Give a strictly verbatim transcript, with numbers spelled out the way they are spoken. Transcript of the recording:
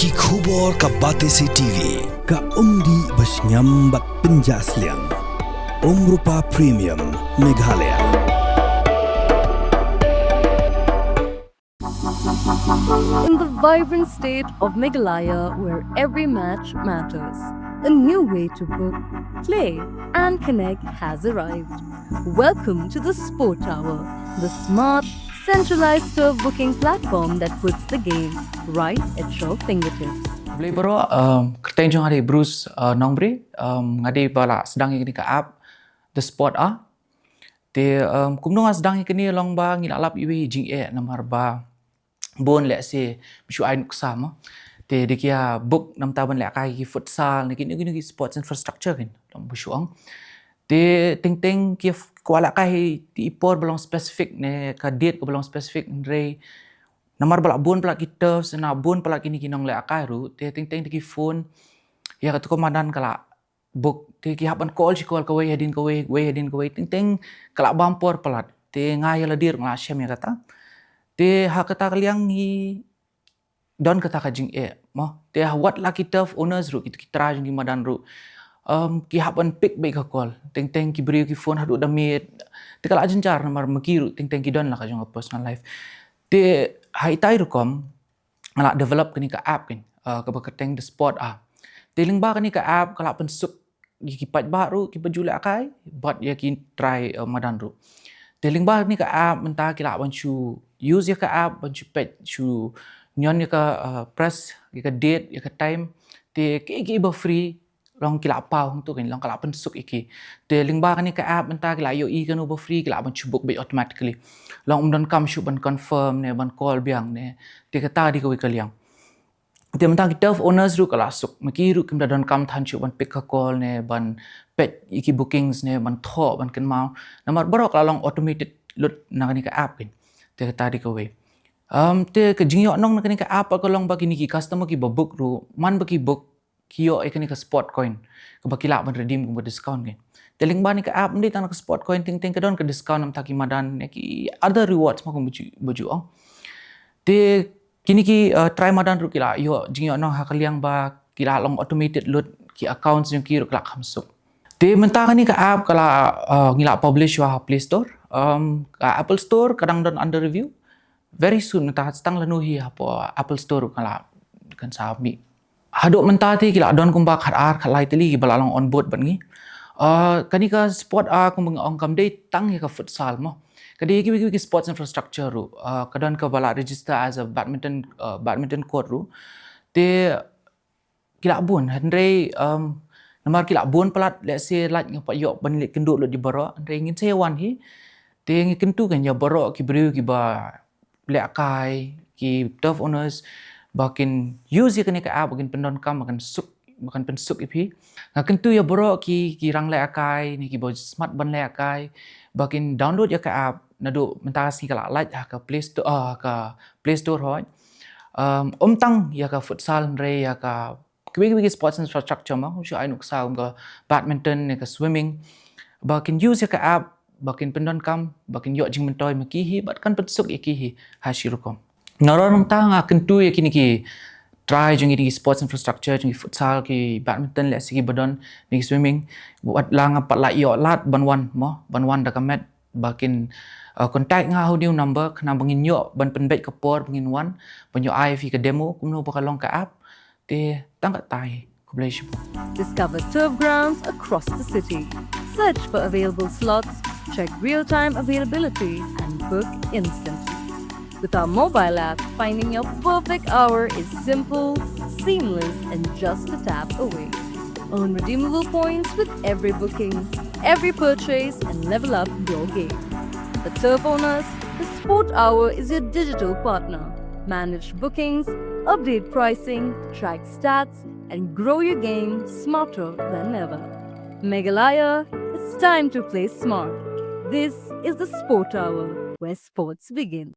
Ki khubor ka Batesi T V. Ka umdih ba shngiam bad pynjah sliang. Umrupa Premium, Meghalaya. In the vibrant state of Meghalaya, where every match matters, a new way to book, play, and connect has arrived. Welcome to the Sport Tower, the smart, centralized turf booking platform that puts the game right at your fingertips. Khublei baroh, um, kyrteng jong nga dei Bruce, uh, Nongbri, um, nga dei ba la sdang ïa kane ka app, The Sport Hour. Te, um, kumno nga sdang ïa kane long ba ngi la lap iwei i jingeh namar ba bun lehse ba shu ai nuksa mo. Te dei ki ïa book namar ban lehkai ki futsal ne kino kino ki sports infrastructure kin long ba shu ong. Te teng teng ki f-, kwah lehkai te i por ba long specific ne ka date kaba long specific hynrei namar ba la bun palat ki turf ne bun palat kine ki nonglehkai ruh te teng teng te ki phone ïa kato ka madan ka la book. Te ki hap ban call shi call kawei hadien kawei, kawei hadien kawei, teng teng ka la bam por palat. Te nga ïa lade ruh nga la shem ïa kata. Te ha kata ka liang ngi don kata ka jingeh mo. Te ha wat la ki turf owners ruh, ki, ki trai jong ki madan ruh, um, ki hap ban pick beit ka call. Teng teng ki briew ki phone haduh da miet. Te ka la jynjar namar ma ki ruh teng teng ki don la ka jong ka personal life. Te ha itai rukom nga la develop kane ka app kin, uh, kaba kyrteng The Sport Hour. Te lyngba kane ka app ka la pynsuk ïa ki paidbah ruh kiba ju lehkai bad ïa ki trai, uh, madan ruh. Te lyngba kane ka app mynta ki lah ban shu use ïa ka app ban shu peit shu ñion ïa ka, uh, price, ïa ka date, ïa ka time. Te kiei kiei ba free long ki la paw hangto kin, long ka la pynsuk ïa ki. Te lyngba kane ka app mynta ki la ïohi kano ba free ki lah ban shu book beit automatically. Long ym donkam shuh ban confirm ne ban call biang ne. Te kata dei kawei ka liang. Te mynta ki turf owners ruh ka la suk, ma ki ruh kim da donkam than shuh ban pick ka call ne ban peit ïa ki bookings ne ban thoh ban kynmaw. Namar baroh ka la long automated lut na kane ka app kin. Te kata dei kawei. Um, te ka jingïohnong na kane ka app ka long ba kine ki customer kiba book ruh man ba ki book ki ïoh ïa kane ka sport coin kaba ki lah ban redeem kum ka discount kin. Te lyngba kane ka app ym dei tang ka sport coin teng teng ka don ka discount namar ki madan ne ki other rewards ma kum ba ju, ba ju ong. Te kine ki, uh, trai madan ruh ki la ïoh jingïohnong ha ka liang ba ki la long automated lut ki accounts jong ki ruh ki la kham suk. Te mynta kane ka app ka la, uh, ngi la publish ha Play Store. Um, ka Apple Store ka dang don under review. Very soon mynta tang lano hi hapoh Apple Store ka la kan sa mih. Haduh mynta te ki la don kumba khat ar khat lai tylli kiba la long on board bad ngi. Uh, kane ka sport, uh, kumba nga ong kam dei tang ïa ka futsal mo. Ka dei ïa kiwei kiwei ki sports infrastructure ruh. Uh, ka don kaba la register as a badminton, uh, badminton court ruh. Te ki la bun hynrei, um, namar ki la bun palat lehse lait nga pat ïoh ban leit kynduh lut ïa baroh hynrei ngin sa ïa wan hi. Te ngi kyntu kan ïa baroh ki briew kiba lehkai, ki turf owners ba kin use ïa kane ka app ba kin pyndonkam ba kan suk, ba kan pynsuk ïa phi. Nga kyntu ïa baroh ki, ki ranglehkai ne kiba smat ban lehkai ba kin download ïa ka app naduh mynta ka sngi ka la lait ha ka Play Store, ah, ha ka Play Store hoi. Um, ym tang ïa ka futsal hynrei ïa ka kiwei kiwei ki sports infrastructure ma, kum shu ai nuksa kum ka badminton ne ka swimming. Ba kin use ïa ka app ba kin pyndonkam ba kin ïoh jingmyntoi ma ki hi bad kan pynsuk ïa ki hi ha shi rukom. Nalor nangta nga kyntu ïa kine ki trai jong kine ki sports infrastructure jong ki futsal, ki badminton, lehse kiba don ne ki swimming. Wat la nga pat la ïoh lad ban wan mo, ban wan da ka met ba kin, uh, contact nga ha u new number khnang ba ngin ïoh ban pynbeit ka por ba ngin wan ban ïoh ai phi ka demo kumno ba ka long ka app. Te tang katei, khublei shibun. Discover turf grounds across the city. Search for available slots, check real-time availability, and book instantly. With our mobile app, finding your perfect hour is simple, seamless, and just a tap away. Earn redeemable points with every booking, every purchase, and level up your game. For turf owners, the Sport Hour is your digital partner. Manage bookings, update pricing, track stats, and grow your game smarter than ever. Meghalaya, it's time to play smart. This is the Sport Hour, where sports begin.